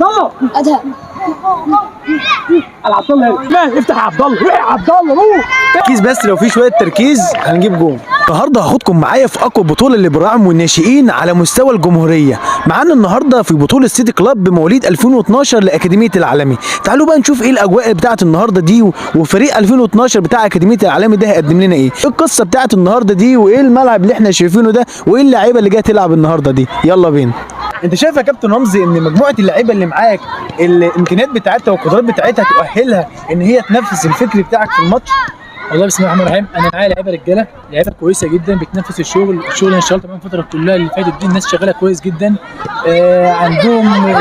الله ادهم على عبد الله هنا، افتح يا عبد الله، روح يا عبد الله روح. تركيز بس، لو في شوية تركيز هنجيب جون. النهارده هاخدكم معايا في اقوى بطوله للبراعم والناشئين على مستوى الجمهورية. معانا النهارده في بطوله سيتي كلاب بمواليد 2012 لاكاديميه العالمي. تعالوا بقى نشوف ايه الاجواء بتاعه النهارده دي، وفريق 2012 بتاع اكاديمية العالمي ده هيقدم لنا ايه، ايه القصة بتاعه النهارده دي، وايه الملعب اللي احنا شايفينه ده، وايه اللعيبة اللي جاية تلعب النهارده دي. يلا بينا. انت شايف يا كابتن رمزي ان مجموعة اللعيبة اللي معاك الامكانيات بتاعتها والقدرات بتاعتها تؤهلها ان هي تنفذ الفكر بتاعك في الماتش؟ والله بسم الله الرحمن الرحيم، انا معايا لعيبة رجاله، لعيبة كويسة جدا بتنفذ الشغل اللي انا اشتغلت معاهم الفترة كلها اللي فاتت دي. الناس شغالة كويس جدا، عندهم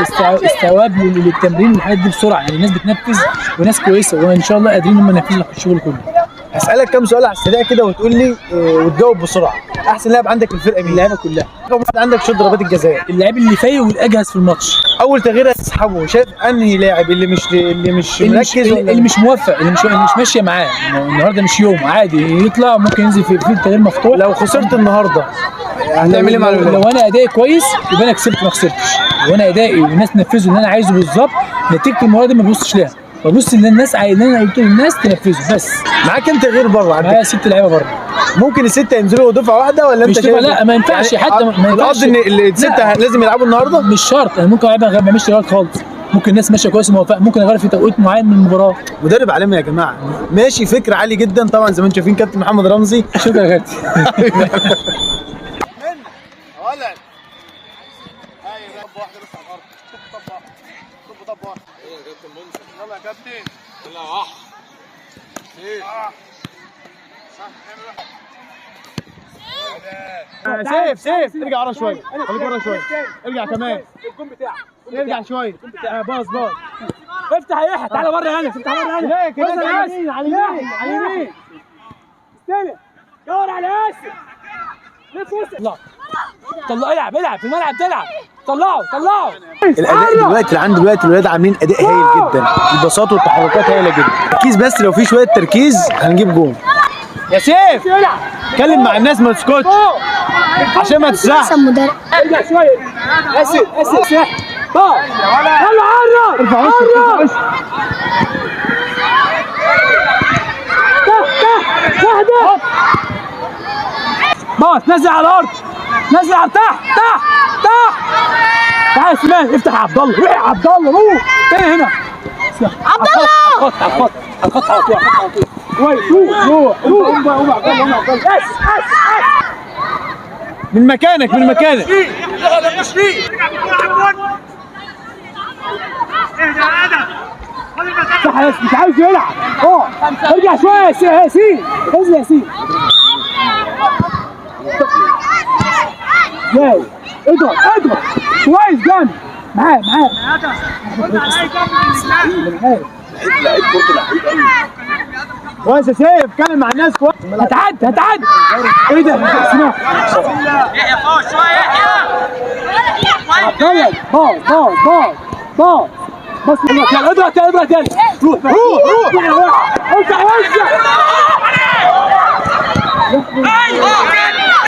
استيعاب للتمرين والحاجات دي بسرعة، يعني الناس بتنفذ وناس كويسة، وان شاء الله قادرين هم ينفذوا الشغل كله. هسألك كام سؤال على السريع كده وتقول لي وتجاوب بسرعة. أحسن لاعب عندك في الفرقة مين؟ اللعيبة كلها. رقم واحد عندك شوط ضربات الجزاء. اللاعب اللي فايق والاجهز في الماتش. أول تغيير هتسحبه، شايف أنهي لاعب اللي مش مركز ولا اللي مش موفق، اللي مش ماشية معاه النهارده، مش يوم عادي يطلع، ممكن ينزل في تغيير مفتوح. لو خسرت النهارده هتعمل ايه مع الولاد؟ لو انا ادائي كويس يبقى انا كسبت، ما خسرتش. لو انا ادائي والناس نفذوا اللي انا عايزه بالظبط، نتيجة المباراة دي ما ببصش لها، ببص ان الناس عايز اللي انا قلت للناس تنفذه بس. معاك انت غير بره عندك؟ معايا 6 لعيبة بره. ممكن الستة ينزلوا دفعه واحدة ولا انت شايف؟ لا ما ينفعش، يعني حتى ما ينفعش. القصد ان الستة لازم يلعبوا النهارده؟ مش شرط، انا ممكن العبها ما اعملش غلط خالص، ممكن الناس ماشية كويس وموفقه، ممكن اغير في توقيت معين من المباراة. مدرب عالمي يا جماعة، ماشي فكر عالي جدا. طبعا زي ما انتم شايفين كابتن محمد رمزي. شكرا يا كابتن. يلا يا كابتن، يلا واحد اثنين سيف سيف ارجع ورا شوية، خليك ورا شوية، ارجع كمان، ارجع شوية، باص باص، افتح يا يحيى، تعالى بره يا انس، افتح بره يا انس، هناك هناك على اليمين على اليمين على اليمين، استلم، دور على ياسر، لف وسط، لا طلع، العب العب في الملعب، تلعب، طلعوا طلعوا. الاداء دلوقتي اللي عند دلوقتي الولاد عاملين اداء هايل جدا، الباصات والتحركات هايلة جدا. تركيز بس، لو في شوية تركيز هنجيب جون. يا سيف اتكلم مع الناس ما تسكتش عشان ما تسرحش. احسن مدرب. ارجع شوية اسد اسد سيح، طلع يلا عرض، ارفع وشك ارفع وشك، تحت تحت واحدة، باص، نزل على الارض، نزل على تحت تحت تحت، تعال يا سليمان، افتح يا عبد الله، روح يا عبد الله روح، تاني هنا عبد الله، على الخط على الخط على الخط على طول، على طول، كويس، روح روح روح، قوم بقى قوم عبد الله، قوم عبد الله، اس اس اس، من مكانك من مكانك. صح يا مش عاوز يلعب، ارجع شوية يا ياسين، انزل يا ياسين، جاي، اضغط اضغط كويس، جامد، معاه معاه معاه، لعيب كورته لعيب قوي. كويس يا سيف، اتكلم مع الناس كويس. هتعدي هتعدي، ايه ده؟ اسمع يحيى فوق شوية، يحيى عبد الله، باص باص باص باص بس، يلا اضغط تاني، اضغط تاني، روح روح روح، ارجع وزع.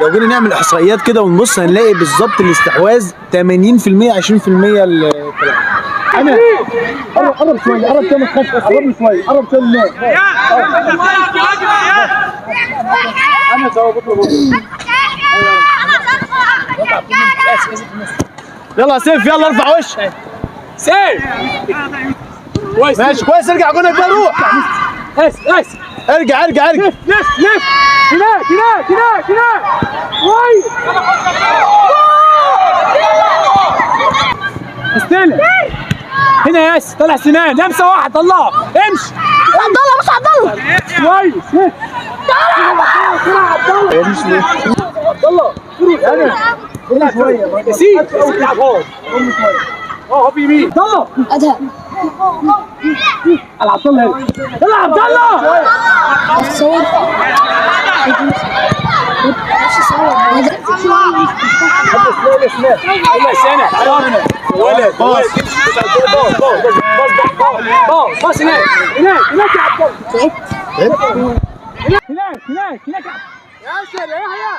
لو جينا نعمل احصائيات كده ونبص هنلاقي بالظبط الاستحواذ 80% 20% الكلام. انا قرب قرب شوية، قرب شوية، ما تخافش، قرب شوية، قرب شوية للناس. انا سوا بطل. يلا يا سيف، يلا ارفع وشك سيف، كويس ماشي كويس، ارجع جونك بقى، روح اس اس، ارجع ارجع ارجع، لف لف لف، هناك هناك هناك هناك، كويس، استلم هنا يا ياسر، طلع سنان، لمسه واحدة، طلعه، امشي عبد الله، بص عبد الله، كويس، طلع عبد الله، عبد الله، روح شوية ياسين، العب هون، هو يمين، عبد الله، ادهم على عبد الله هنا، طلع عبد الله، صور، يلا سنة، ولد باص باص باص باص باص، هناك هناك هناك يا عبد الله، هناك هناك هناك يا عبد الله. ياسر يا يحيى.